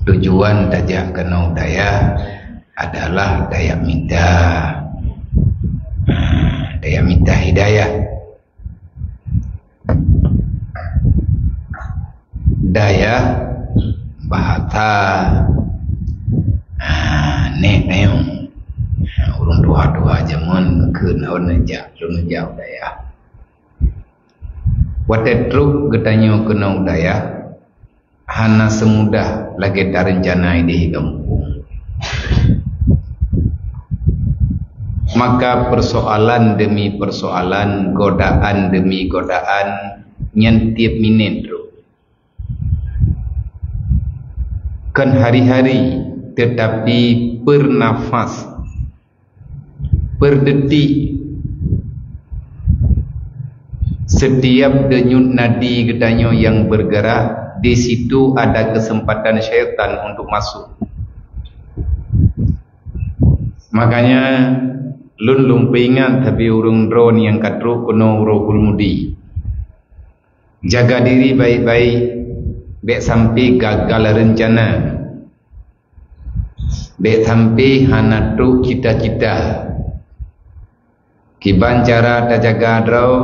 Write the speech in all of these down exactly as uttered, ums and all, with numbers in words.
Tujuan tajak keunoe dayah adalah tajak mita, ha, tajak mita hidayah. Dayah bahasa, ha, nek nayong, ha, ureuëng tuha-tuha jameun keu naon neujak, lôn neujak dayah. Watée trok geutanyoe keunoe dayah, hana seumudah lagée tareuncana idéh gampông. Maka persoalan demi persoalan, godaan demi godaan, nyan tieb minét trok. Kon hari-hari, tetapi per nafas, per detik. Setiap denyut nadi geutanyoe yang bergerak, di situ ada kesempatan syaitan untuk masuk. Makanya, lôn lôn peuingat tapi ureuëng droe nyang ka trok keunoe Ruhul Mudi. Jaga diri baik-baik, bék sampai gagal rencana. Bék sampai hana trok cita-cita. Kiban cara tajaga droe?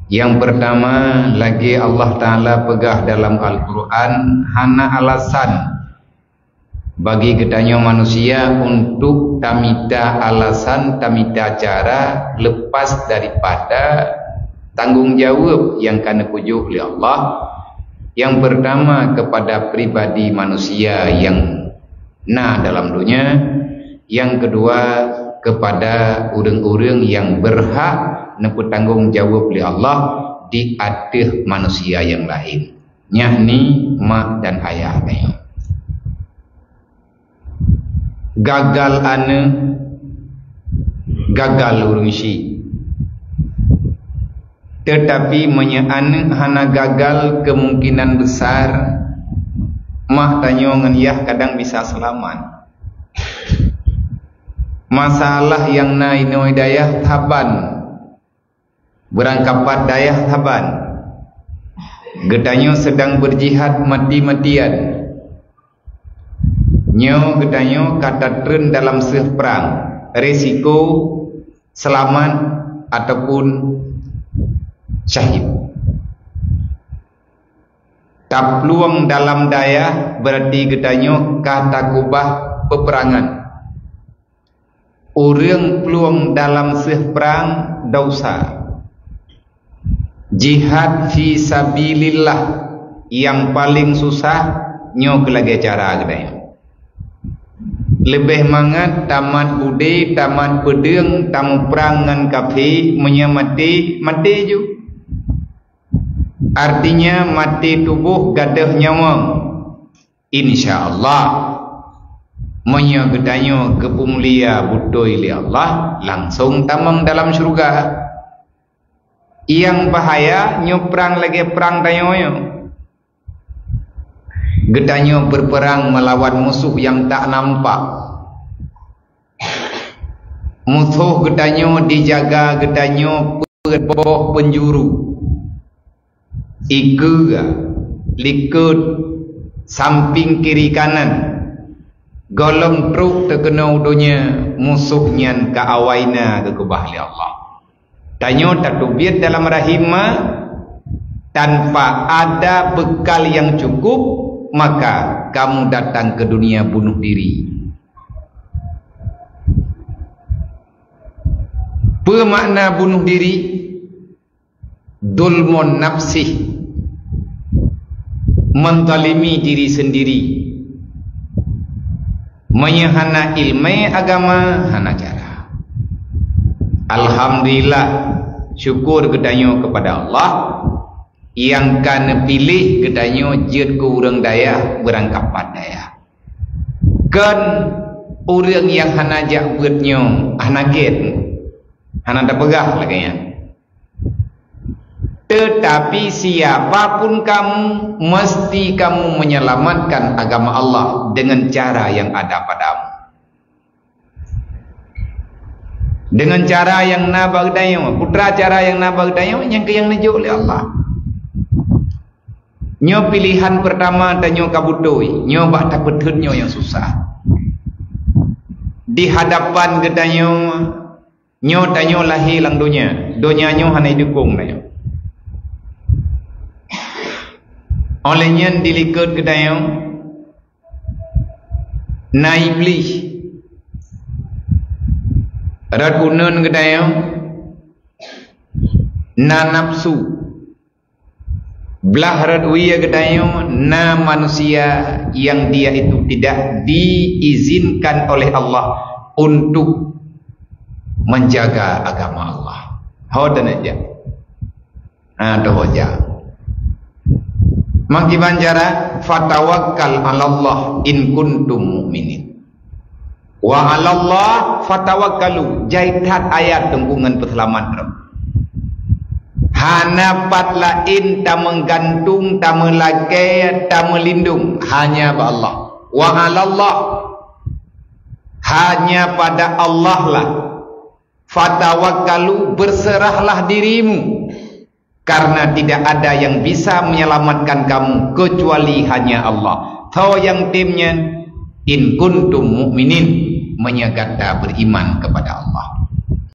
Yang pertama, lagée Allah Taala peugah dalam Al-Quran, hana alasan bagi geutanyoe manusia untuk tamita alasan, tamita cara lepas daripada tanggong jaweueb nyang ka neupeujok lé Allah. Yang pertama, kepada pribadi manusia nyang na dalam donya, yang kedua, kepada ureuëng-ureuëng nyang berhak neupeutanggong jaweueb lé Allah di ateueh manusia nyang laén, yakni mak dan ayah tanyoe. Gagal aneuëk, gagal ureuëng syik. Tetapi meunyoe aneuëk hana gagal, kemungkinan besar mak tanyoe ngon yah kadang bisa seulamat. Masalah nyang na inoe dayah saban, beurangkapat dayah saban. Geutanyoe sedang berjihad mati-matian. Nyoe geutanyoe ka tatreun dalam seueh prang, risiko seulamat ataupun syahid. Taplueng dalam dayah berarti geutanyoe ka takubah peperangan. Ureuëng plueng dalam seueh prang, dosa. Jihad fi sabilillah nyang paleng susah nyoe keu lagée cara geutanyoe. Leubeh mangat tamat udeb, tamat peudeueng, tamuprang ngon kafé, meunyoe maté, maté ju. Artinya, maté tuboh gadôh nyawöng. Insya Allah, meunyoe geutanyoe geupeumulia beutôi lé Allah, langsong tamong dalam syeuruga. Nyang bahaya nyoe prang lagée prang tanyoe nyoe. Geutanyoe beupeurang meulawan musoh nyang tak nampak. Musoh geutanyoe jijaga geutanyoe peuet boh peunjuru. Ikeue, likot, sampéng kiri kanan, gohlom trok teukeunoe u donya, musoh nyan ka awai na geukeubah lé Allah. Tanyoe tateubiet dalam rahim ma tanpa ada bekal nyang cukup, maka kamu datang ke dunia bunuh diri. Peue makna bunuh diri? Zulmun nafsih, menzalimi diri sendiri. Meunyoe hana ileumé agama, hana cara. Alhamdulillah, syukur geutanyoe keupada Allah nyang ka neupiléh geutanyoe jeuet keu ureuëng dayah beurangkapat dayah. Kon ureuëng nyang hana jak beuet nyoe hana gét, hana tapeugah lagée nyan. Tetapi siapapun kamu, mesti kamu menyelamatkan agama Allah dengan cara yang ada padamu. Dengan cara nyang na bak geutanyoe, peue cara nyang na bak geutanyoe, nyang keu nyang neujok lé Allah. Nyoe pilihan pertama tanyoe ka beutôi, nyoe bak tapeutheun nyoe nyang susah. Di hadapan geutanyoe, nyoe tanyoe lahé lam donya, donya nyoe hana idukong tanyoe. Óh lheueh nyan di likot geutanyoe na Iblih, rot uneuen geutanyoe na nafsu, blah rot wie geutanyoe na manusia yang dia itu tidak diizinkan oleh Allah untuk menjaga agama Allah. Ho dan aja. Ha, tu ho ja. Mangkiban cara, "Fatawakkal 'alallah in kuntum mu'minin." "Wa 'alallah fatawakkalu." Jai that ayat teungku ngon peuseulamat droe. Hana pat laén tameugantung, tameulakée, tameulindong, hanya bak Allah. "Wa 'alallah." Hanya pada Allah lah. "Fatawakkalu," berserahlah dirimu. Karena tidak ada yang bisa menyelamatkan kamu kecuali hanya Allah. Tho nyang tem nyan, "In kuntum mu'minin," meunyoe gata beriman kepada Allah.